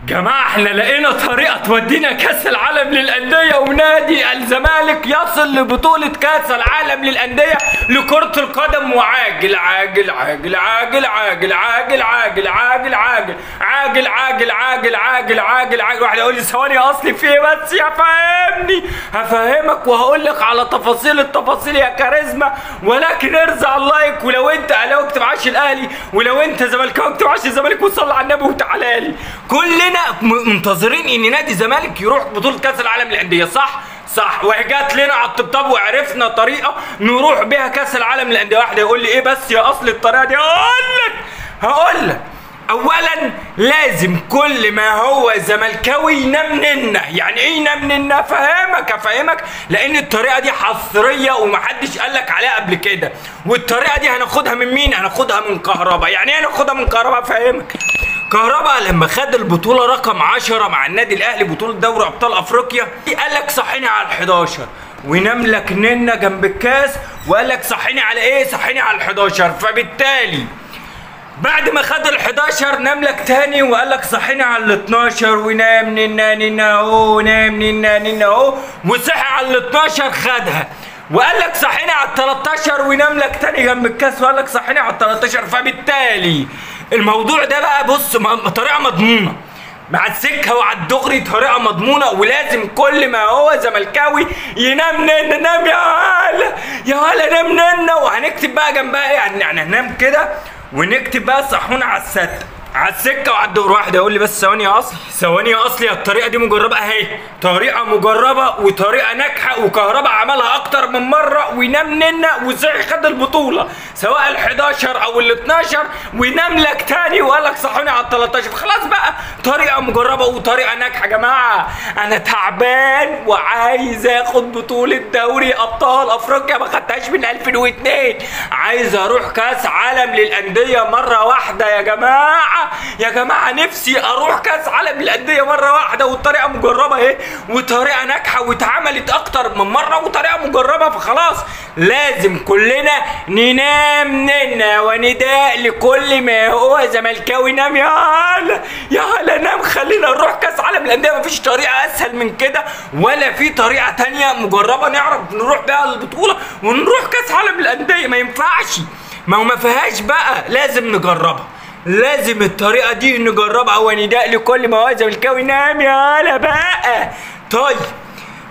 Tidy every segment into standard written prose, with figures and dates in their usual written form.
جماعة احنا لقينا طريقة تودينا كاس العالم للأندية، ونادي الزمالك يصل لبطولة كاس العالم للأندية لكرة القدم. وعاجل عاجل عاجل عاجل عاجل عاجل عاجل عاجل عاجل عاجل عاجل عاجل عاجل عاجل عاجل. واحد يقول لي ثواني اصلي في ايه بس يا فاهمني؟ هفهمك وهقول لك على تفاصيل التفاصيل يا كاريزما، ولكن ارزع ال like. ولو انت اهلاوي اكتب عاش الاهلي، ولو انت زملكاوي اكتب عاش الزمالك، وصلي على النبي وتعالى لي. كلنا منتظرين ان نادي الزمالك يروح بطولة كاس العالم للأندية، صح؟ صح. وجات لنا على الطبطاب وعرفنا طريقة نروح بيها كاس العالم للأندية. واحد يقول لي ايه بس يا اصل الطريقة دي؟ هقول لك اولا لازم كل ما هو زملكاوي ينام ننا. يعني ايه ينام ننا؟ افهمك، لان الطريقة دي حصرية ومحدش قال لك عليها قبل كده. والطريقة دي هناخدها من مين؟ هناخدها من كهربا. يعني ايه هناخدها من كهربا؟ افهمك. كهربا لما خد البطولة رقم 10 مع النادي الاهلي، بطوله دوري ابطال افريقيا، قال لك صحيني على ال11 ونام لك ننا جنب الكاس، وقال لك صحيني على ايه؟ صحيني على ال11. فبالتالي بعد ما خد ال11 نام لك تاني وقال لك صحيني على ال12، ونام ننا ننا اهو، ونام ننا ننا اهو، وصحي على ال12 خدها. وقال لك صحيني على ال13 ونام لك تاني جنب الكاس وقال لك صحيني على ال13. فبالتالي الموضوع ده بقى بص طريقه مضمونه مع السكة وعلى الدغري، طريقه مضمونه، ولازم كل ما هو زملكاوي ينام ننا. نام يا هلا يا هلا، نام ننا. وهنكتب بقى جنبها ايه؟ يعني هننام كده ونكتب بقى صحونا على الست على السكة وعلى الدغري. واحد يقول لي بس ثواني يا اصلي، ثواني يا اصلي، الطريقة دي مجربه اهي، طريقه مجربه وطريقه ناجحة، وكهربا عملها اكتر من مرة وينام ننا وصحي خد البطولة سواء ال11 او ال12، وينام لك تاني وقال لك صحوني على ال13. خلاص بقى طريقه مجربه وطريقه ناجحة. يا جماعة انا تعبان وعايز اخد بطوله دوري ابطال افريقيا، ما خدتهاش من 2002، عايز اروح كاس عالم للاندية مرة واحدة. يا جماعة يا جماعة نفسي اروح كاس عالم للاندية مرة واحدة، والطريقة مجربه اهي وطريقه ناجحة واتعملت اكتر من مرة وطريقه مجربه. فخلاص لازم كلنا ننام ننا. ونداء لكل ما هو زملكاوي، نام يا هلا يا هلا، نام، خلينا نروح كاس عالم للاندية. مفيش طريقه اسهل من كده ولا في طريقه تانية مجربه نعرف نروح بيها البطولة ونروح كاس عالم للاندية. ما ينفعش، ما هو ما فيهاش بقى، لازم نجربها، لازم الطريقة دي نجربها. ونداء لكل ما هو زملكاوي، نام يا هلا بقى. طيب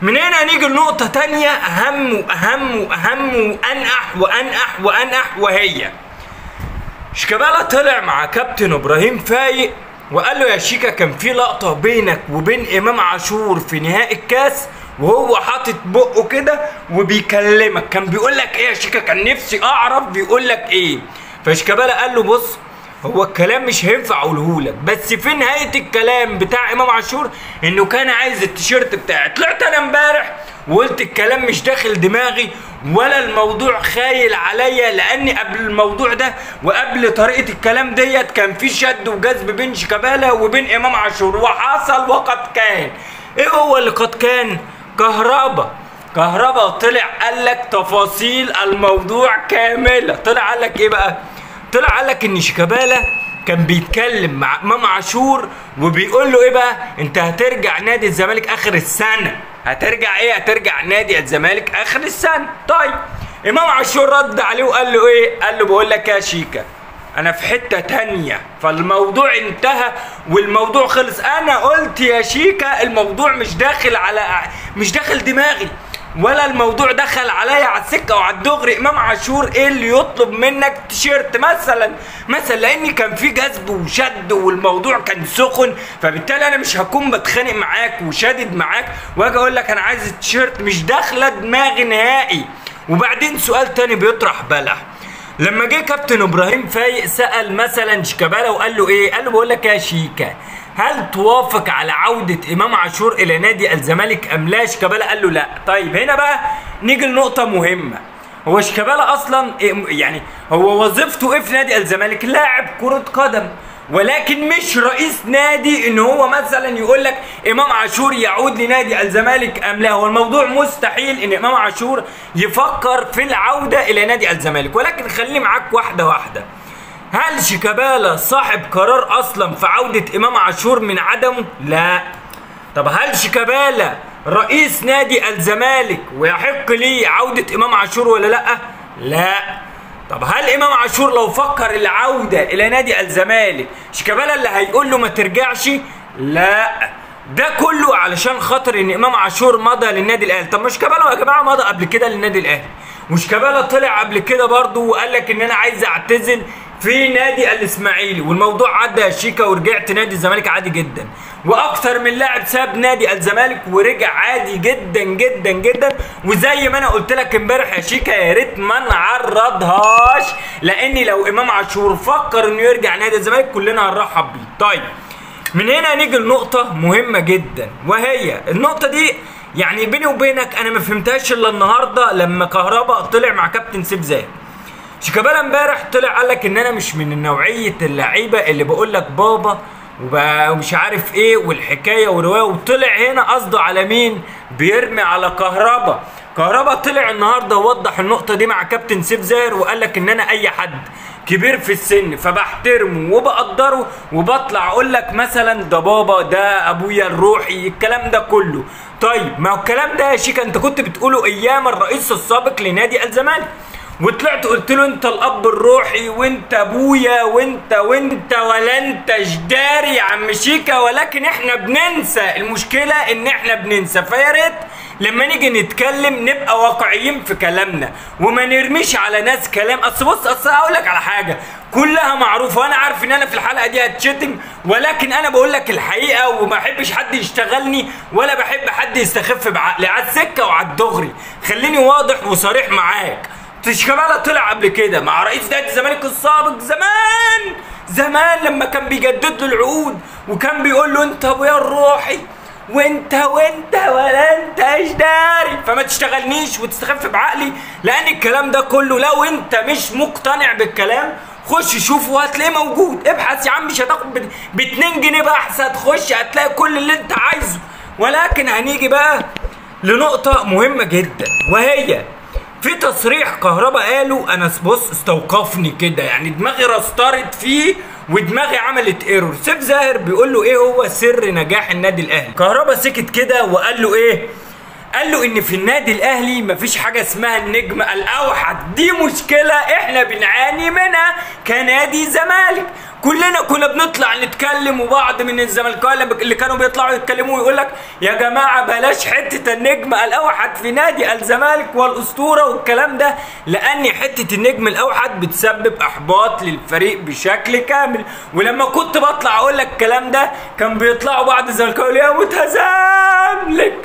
من هنا نيجي لنقطة تانية أهم وأهم وأهم وأنقح وأنقح وأنقح، وهي شيكابالا طلع مع كابتن إبراهيم فايق وقال له يا شيكا كان في لقطة بينك وبين إمام عاشور في نهائي الكاس، وهو حاطط بقه كده وبيكلمك، كان بيقول لك إيه يا شيكا؟ كان نفسي أعرف بيقول لك إيه. فشيكابالا قال له بص، هو الكلام مش هينفع اقوله لك، بس في نهاية الكلام بتاع امام عاشور انه كان عايز التيشيرت بتاعي. طلعت انا امبارح وقلت الكلام مش داخل دماغي ولا الموضوع خايل عليا، لان قبل الموضوع ده وقبل طريقه الكلام ديت كان في شد وجذب بين شيكابالا وبين امام عاشور، وحصل وقد كان. ايه هو اللي قد كان؟ كهربا طلع قال لك تفاصيل الموضوع كاملة. طلع قال لك ايه بقى؟ طلع قال لك ان شيكابالا كان بيتكلم مع امام عاشور وبيقول له ايه بقى؟ انت هترجع نادي الزمالك اخر السنة، هترجع ايه؟ هترجع نادي الزمالك اخر السنة. طيب امام عاشور رد عليه وقال له ايه؟ قال له بقول لك يا شيكا انا في حتة تانية، فالموضوع انتهى والموضوع خلص. انا قلت يا شيكا الموضوع مش داخل على مش داخل دماغي ولا الموضوع دخل عليا على السكة وعلى الدغري. امام عاشور ايه اللي يطلب منك تيشيرت مثلا، لان كان في جذب وشد والموضوع كان سخن، فبالتالي انا مش هكون بتخانق معاك وشادد معاك واجي اقول لك انا عايز التيشيرت، مش داخله دماغي نهائي. وبعدين سؤال تاني بيطرح بلح، لما جه كابتن ابراهيم فايق سأل مثلا شيكابالا وقال له ايه؟ قال له بقول لك يا شيكا هل توافق على عودة امام عاشور الى نادي الزمالك ام لا؟ شيكابالا قال له لا. طيب هنا بقى نيجي لنقطة مهمة، هو شيكابالا اصلا يعني هو وظيفته ايه في نادي الزمالك؟ لاعب كرة قدم، ولكن مش رئيس نادي ان هو مثلا يقول لك امام عاشور يعود لنادي الزمالك ام لا. هو الموضوع مستحيل ان امام عاشور يفكر في العودة الى نادي الزمالك. ولكن خليني معاك واحدة واحدة. هل شيكابالا صاحب قرار اصلا في عودة امام عاشور من عدمه؟ لا. طب هل شيكابالا رئيس نادي الزمالك ويحق ليه عودة امام عاشور ولا لا؟ لا. طب هل امام عاشور لو فكر العودة الى نادي الزمالك شيكابالا اللي هيقول له ما ترجعش؟ لا. ده كله علشان خاطر ان امام عاشور مضى للنادي الاهلي. طب مش شيكابالا يا جماعة مضى قبل كده للنادي الاهلي، وشيكابالا طلع قبل كده برضه وقال لك ان انا عايز اعتزل في نادي الاسماعيلي، والموضوع عدى يا شيكا ورجعت نادي الزمالك عادي جدا، واكتر من لاعب ساب نادي الزمالك ورجع عادي جدا جدا جدا. وزي ما انا قلت لك امبارح يا شيكا يا ريت ما نعرضهاش، لان لو امام عاشور فكر انه يرجع نادي الزمالك كلنا هنرحب بيه. طيب من هنا نيجي لنقطة مهمة جدا، وهي النقطة دي يعني بيني وبينك انا ما فهمتهاش الا النهارده لما كهربا طلع مع كابتن سيف زاهر. شيكابالا امبارح طلع قال لك ان انا مش من نوعية اللعيبة اللي بقول لك بابا ومش عارف ايه والحكاية والرواية، وطلع هنا قصده على مين؟ بيرمي على كهربا. كهربا طلع النهارده ووضح النقطة دي مع كابتن سيف زاهر وقال لك ان انا اي حد كبير في السن فبحترمه وبقدره وبطلع اقول لك مثلا ده بابا، ده ابويا الروحي، الكلام ده كله. طيب ما هو الكلام ده يا شيكا انت كنت بتقوله ايام الرئيس السابق لنادي الزمالك، وطلعت قلت له انت الاب الروحي وانت ابويا وانت وانت ولا انت جداري يا عم شيكا، ولكن احنا بننسى. المشكلة ان احنا بننسى، فيا ريت لما نيجي نتكلم نبقى واقعيين في كلامنا وما نرميش على ناس كلام. اصل بص، اصل هقول لك على حاجة كلها معروفة، وانا عارف ان انا في الحلقة دي هتشتم، ولكن انا بقول لك الحقيقة وما احبش حد يشتغلني ولا بحب حد يستخف بعقلي على السكة وعلى الدغري. خليني واضح وصريح معاك. شيكابالا طلع قبل كده مع رئيس نادي الزمالك السابق زمان زمان لما كان بيجدد له العقود وكان بيقول له انت ابويا الروحي وانت وانت ولا انت جداري، فما تشتغلنيش وتستخف بعقلي، لان الكلام ده كله لو انت مش مقتنع بالكلام خش شوفه وهتلاقيه موجود. ابحث يا عم، مش هتاخد ب 2 جنيه بحث، هتخش هتلاقي كل اللي انت عايزه. ولكن هنيجي بقى لنقطة مهمة جدا، وهي في تصريح كهربا قاله، انا بص استوقفني كده، يعني دماغي رسترت فيه ودماغي عملت error. سيف زاهر بيقول له ايه هو سر نجاح النادي الاهلي؟ كهربا سكت كده وقال له ايه؟ قال له ان في النادي الاهلي مفيش حاجة اسمها النجم الاوحد، دي مشكلة احنا بنعاني منها كنادي زمالك. كلنا كنا بنطلع نتكلم، وبعض من الزملكاويه اللي كانوا بيطلعوا يتكلموا ويقول لك يا جماعة بلاش حتة النجم الاوحد في نادي الزمالك والاسطوره والكلام ده، لان حتة النجم الاوحد بتسبب احباط للفريق بشكل كامل. ولما كنت بطلع اقول لك الكلام ده كان بيطلعوا بعض الزملكاويه يا متزاملك.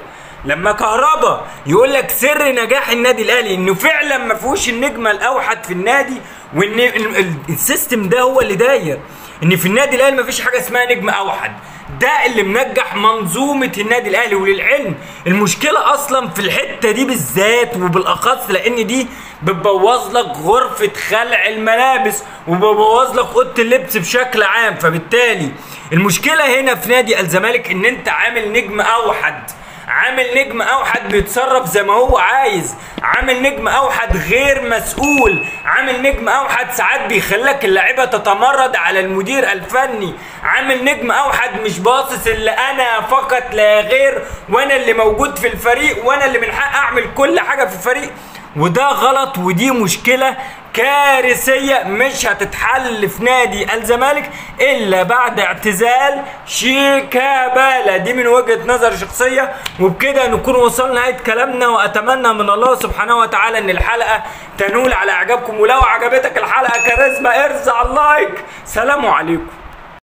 لما كهربا يقول لك سر نجاح النادي الاهلي انه فعلا ما فيهوش النجم الاوحد في النادي، وان ال system ده هو اللي داير، ان في النادي الاهلي ما فيش حاجة اسمها نجم اوحد، ده اللي منجح منظومة النادي الاهلي. وللعلم المشكلة اصلا في الحتة دي بالذات وبالاخص، لان دي بتبوظ لك غرفة خلع الملابس وبتبوظ لك اوضة اللبس بشكل عام. فبالتالي المشكلة هنا في نادي الزمالك ان انت عامل نجم اوحد، عامل نجم اوحد بيتصرف زي ما هو عايز، عامل نجم اوحد غير مسؤول، عامل نجم اوحد ساعات بيخليك اللعيبة تتمرد على المدير الفني، عامل نجم اوحد مش باصص اللي انا فقط لا غير، وانا اللي موجود في الفريق وانا اللي من حق اعمل كل حاجة في الفريق. وده غلط، ودي مشكلة كارثية مش هتتحل في نادي الزمالك الا بعد اعتزال شيكابالا، دي من وجهة نظر شخصية. وبكده نكون وصلنا نهاية كلامنا، واتمنى من الله سبحانه وتعالى ان الحلقة تنول على اعجابكم، ولو عجبتك الحلقة كاريزما ارزع ال like. سلام عليكم.